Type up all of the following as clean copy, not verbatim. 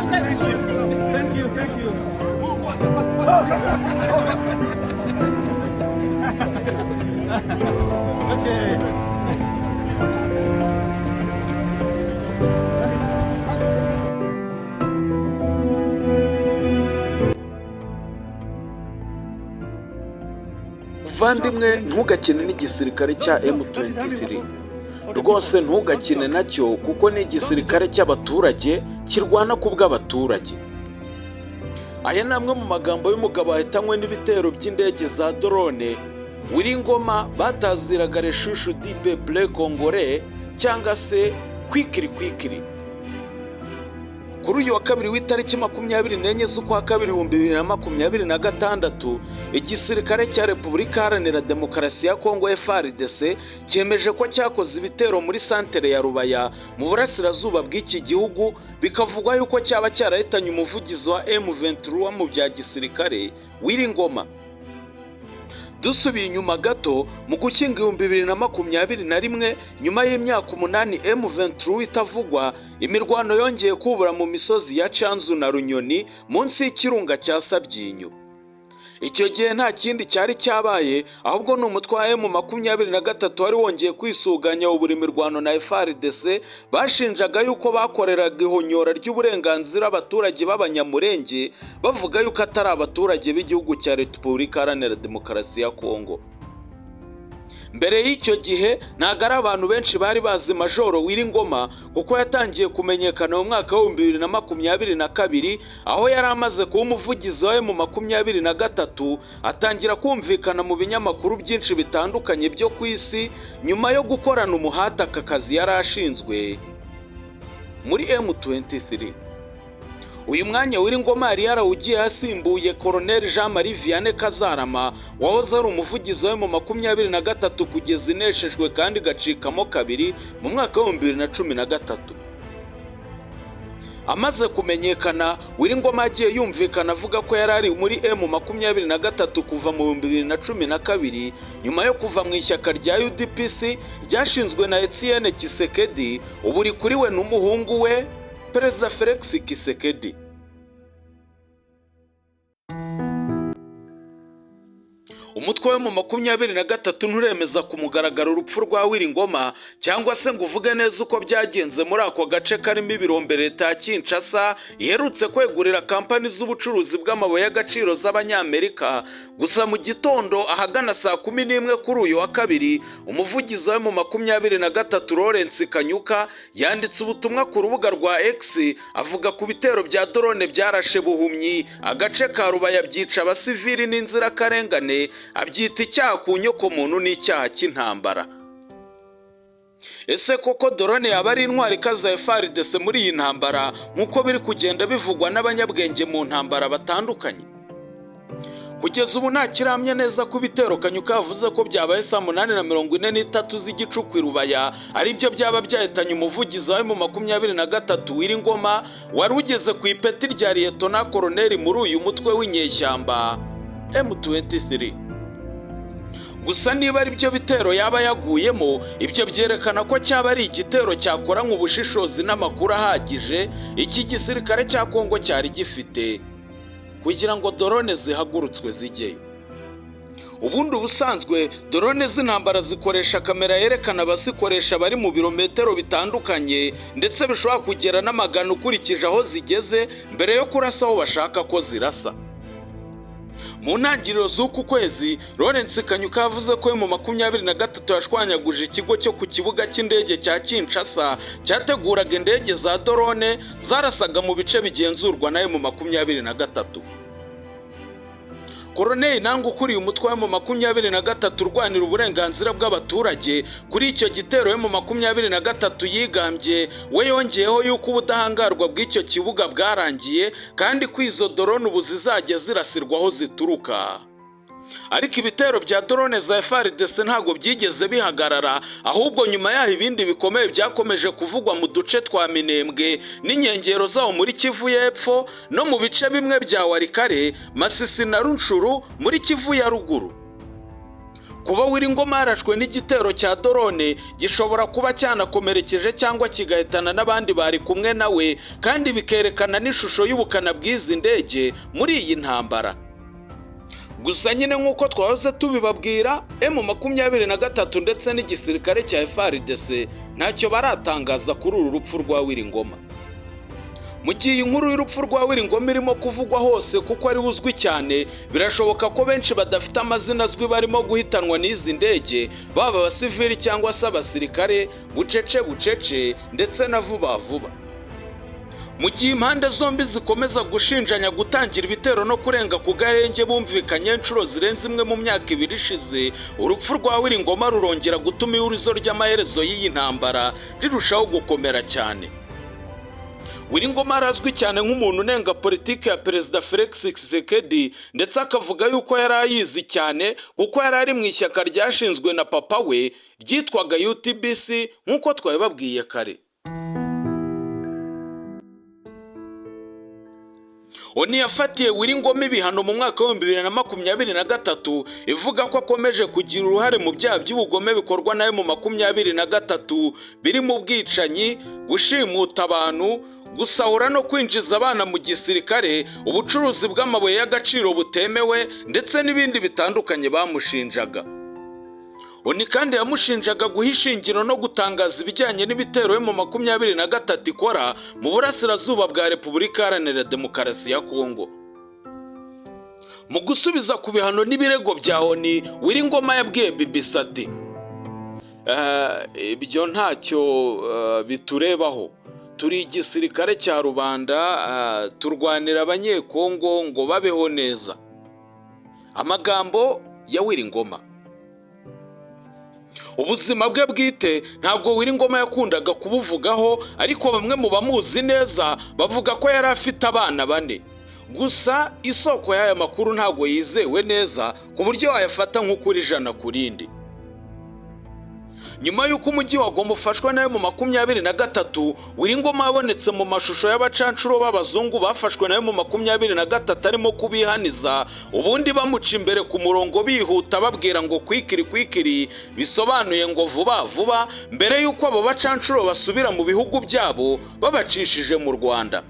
Thank you, thank you. Okay. Muvandimwe, ntugakine n'igisirikare cya M23 rwose, ntugakine nacyo kuko ni igisirikare cy'abaturage kirwana ku bw'abaturage. Aya ni amwe mu magambo y'umugabo wahitanywe n'ibitero by'indege za drone, Willy Ngoma bataziraga Le Chouchou du peuple congolais cyangwa se Kwikiri Kwikiri. Kuri uyu wa kabiri w'itariki 24 z'ukwa kabiri 2026, igisirikare cya Repubulika Iharanira Demokarasi ya Kongo, FARDC, cyemeje ko cyakoze ibitero muri santere ya Rubaya mu burasirazuba bw'iki gihugu, bikavugwa yuko cyaba cyarahitanye umuvugizi wa M23 mu bya gisirikare, Willy Ngoma. Dusubiye inyuma gato, mu Gushyingo 2021, nyuma y'imyaka 8 M23 itavugwa, imirwano yongeye kubura mu misozi ya Canzu na Runyoni munsi y'ikirunga cya Sabyinyo. Icyo gihe nta kindi cyari cyabaye, ahubwo ni umutwe wa M23 wari wongeye kwisuganya buri mirwano na FARDC, bashinjaga yuko bakoreraga ihonyora ry'uburenganzira abaturage b'Abanyamurenge, bavuga yuko atari abaturage b'igihugu cya Repubulika Iharanira Demokarasi ya Kongo. Mbere y'icyo gihe ntabwo ari abantu benshi bari bazi Majoro Willy Ngoma, kuko yatangiye kumenyekana mu mwaka wa 2022, aho yari amaze kuba umuvugizi wa M23, atangira kumvikana mu binyamakuru byinshi bitandukanye byo ku isi nyuma yo gukorana umuhate aka kazi yari ashinzwe muri M23. Uyu mwanya Willy Ngoma yari yarawugiye asimbuye Colonel Jean Marie Vianney Kazarama, wahoze ari umuvugizi wa M23 kugeza ineshejwe kandi igacikamo kabiri mu mwaka wa 2013. Amaze kumenyekana, Willy Ngoma yagiye yumvikana avuga ko yari ari muri M23 kuva mu 2012, nyuma yo kuva mu ishyaka rya UDPS ryashinzwe na Etienne Tshisekedi, ubu rikuriwe n'umuhungu we Perezida Felix Tshisekedi. Umutwe wa M23 nturemeza ku mugaragaro urupfu rwa Willy Ngoma cyangwa se ngo uvuge neza uko byagenze muri ako gace karimo ibirombe leta ya Kinshasa iherutse kwegurira kampani z'ubucuruzi bw'amabuye y'agaciro z'Abanyamerika. Gusa mu gitondo ahagana saa 11 kuri uyu wa kabiri, umuvugizi wa M23 Lawrence Kanyuka yanditse ubutumwa ku rubuga rwa X, avuga ku bitero bya drone byarashe buhumyi agace ka Rubaya, byica abasivili n'inzirakarengane, abyita icyaha ku nyokomuntu n'icyaha cy'intambara. Ese koko drone yaba ari intwari ikaze ya FARDC muri iyi ntambara, nk'uko biri kugenda bivugwa n'abanyabwenge mu ntambara batandukanye? Kugeza ubu nta kiramya neza ko ibitero Kanyuka yavuze ko byabaye saa 8:43 z'igicuku i Rubaya aribyo byaba byahitanye umuvugizi wa M23 Willy Ngoma, wari ugeze ku ipeti rya Liyetona Koroneri muri uyu mutwe w'inyeshyamba M23. Gusa niba ari byo bitero yaba yaguyemo, ibyo byerekana ko cyaba ari igitero cyakoranywe ubushishozi n'amakuru ahagije iki gisirikare cya Kongo cyari gifite kugira ngo drone zihagurutswe zijyeyo. Ubundi ubusanzwe drone z'intambara zikoresha kamera yerekana abazikoresha bari mu birometero bitandukanye, ndetse bishobora kugera n'amagana ukurikije aho zigeze, mbere yo kurasa aho bashaka ko zirasa. Mu ntangiriro z'uku kwezi, Lawrence Kanyuka yavuze ko M23 yashwanyaguje ikigo cyo ku kibuga cy'indege cya Kinshasa cyateguraga indege za drone zarasaga mu bice bigenzurwa na M23. Koroneli Nanga ukuriye umutwe wa M23 urwanira uburenganzira bw'abaturage kuri icyo gitero M23 yigambye, we yongeyeho yuko ubudahangarwa bw'icyo kibuga bwarangiye kandi ko izo drone ubu zizajya zirasirwa aho zituruka. Ariko ibitero bya drone za FARDC ntabwo byigeze bihagarara, ahubwo nyuma yaho ibindi bikomeye byakomeje kuvugwa mu duce twa Minembwe n'inkengero zawo muri Kivu y'Epfo, no mu bice bimwe bya Walikale, Masisi na Rutshuru muri Kivu ya Ruguru. Kuba Willy Ngoma yarashwe n'igitero cya drone gishobora kuba cyanakomerekeje cyangwa kigahitana n'abandi bari kumwe nawe, kandi bikerekana n'ishusho y'ubukana bw'izi ndege muri iyi ntambara. Gusa nyine nk'uko twahoze tubibabwira, M23 ndetse n'igisirikare cya FARDC ntacyo baratangaza kuri uru rupfu rwa Willy Ngoma. Mu gihe iyi nkuru y'urupfu rwa Willy Ngoma irimo kuvugwa hose kuko ari uzwi cyane, birashoboka ko benshi badafite amazina azwi barimo guhitanwa n'izi ndege, baba abasivili cyangwa se abasirikare, bucece bucece ndetse na vuba vuba. Mu gihe impande zombi zikomeza gushinjanya gutangira ibitero no kurenga ku gahenge bumvikanye inshuro zirenze imwe mu myaka 2 ishize, urupfu rwa Willy Ngoma rurongera gutuma ihurizo ry'amaherezo y'iyi ntambara rirushaho gukomera cyane. Willy Ngoma arazwi cyane nk'umuntu unenga politiki ya Perezida Felix Tshisekedi, ndetse akavuga yuko yari ayizi cyane kuko yari ari mu ishyaka ryashinzwe na papa we ryitwaga UTBC, nk'uko twabibabwiye kare. ONU yafatiye Willy Ngoma ibihano mu mwaka wa 2023, ivuga ko akomeje kugira uruhare mu byaha by'ubugome bikorwa nayo mu 23, birimo ubwicanyi, gushimuta abantu, gusahura no kwinjiza abana mu gisirikare, ubucuruzi bw'amabuye y'agaciro butemewe, ndetse n'ibindi bitandukanye bamushinjaga. ONU kandi yamushinjaga guha ishingiro no gutangaza ibijyanye n'ibitero M23 ikora mu burasirazuba bwa Repubulika Iharanira Demokarasi ya Kongo. Mu gusubiza ku bihano n'ibirego bya ONU, Willy Ngoma yabwiye BBC ati: "Ibyo ntacyo biturebaho, turi igisirikare cya rubanda, turwanira Abanyekongo ngo babeho neza." Amagambo ya Willy Ngoma. Ubuzima bwe bwite ntabwo Willy Ngoma yakundaga kubuvugaho, ariko bamwe mu bamuzi neza bavuga ko yari afite abana 4. Gusa isoko y'aya makuru ntabwo yizewe neza ku buryo wayafata nk'ukuri 100%. Nyuma y'uko umujyi wa Goma ufashwe nayo mu 23, Willy Ngoma yabonetse mu mashusho y'abacanshuro b'abazungu bafashwe nayo mu 23 arimo kubihaniza, ubundi bamuca imbere ku murongo bihuta babwira ngo quickly quickly, bisobanuye ngo vuba vuba, mbere y'uko abo bacanshuro basubira mu bihugu byabo babacishije mu Rwanda.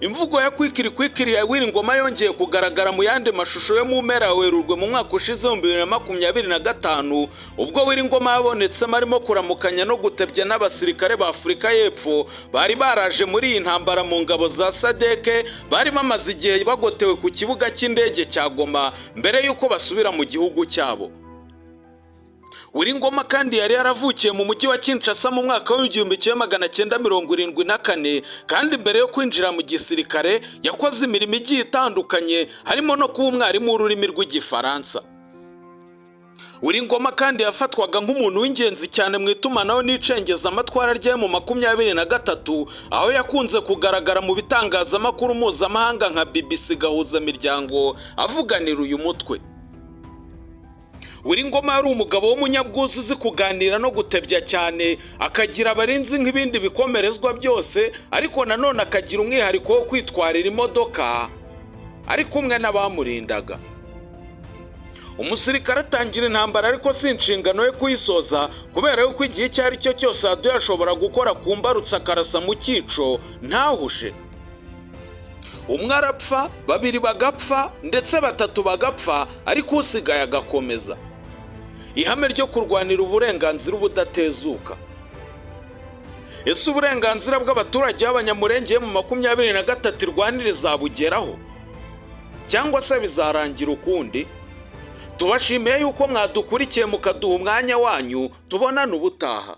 Imvugo ya quickly quickly ya Willy Ngoma yongeye kugaragara mu yandi mashusho yo mu mpera ya Werurwe mu mwaka ushize 2025, ubwo Willy Ngoma yabonetsemo arimo kuramukanya no gutebya n'abasirikare ba Afurika y'Epfo bari baraje muri iyi ntambara mu ngabo za SADC, bari bamaze igihe bagotewe ku kibuga cy'indege cya Goma mbere y'uko basubira mu gihugu cyabo. Willy Ngoma kandi yari yaravukiye mu mujyi wa Kinshasa mu mwaka wa 1974, kandi mbere yo kwinjira mu gisirikare yakoze imirimo igiye itandukanye, harimo no kuba umwarimu w'ururimi rw'Igifaransa. Willy Ngoma kandi yafatwaga nk'umuntu w'ingenzi cyane mu itumanaho n'icengezamatwara rye mu 23, aho yakunze kugaragara mu bitangazamakuru mpuzamahanga nka BBC Gahuzamiryango avuganira uyu mutwe. Willy Ngoma yari umugabo w'umunyabwuzu, uzi kuganira no gutebya cyane, akagira abarinzi nk'ibindi bikomerezwa byose, ariko nanone akagira umwihariko wo kwitwarira imodoka ari kumwe n'abamurindaga. Umusirikare atangira intambara, ariko si inshingano ye kuyisoza, kubera yuko igihe icyo ari cyo cyose adui ashobora gukora ku mbarutso akarasa mu cyico ntahushe. Umwe arapfa, babiri bagapfa, ndetse batatu bagapfa, ariko usigaye agakomeza. Ihame ryo kurwanira uburenganzira ubudatezuka. Ese uburenganzira bw'abaturage b'Abanyamurenge mu 23 irwanira izabugeraho, cyangwa se bizarangira ukundi? Tubashimiye yuko mwadukurikiye mukaduha umwanya wanyu. Tubonane ubutaha.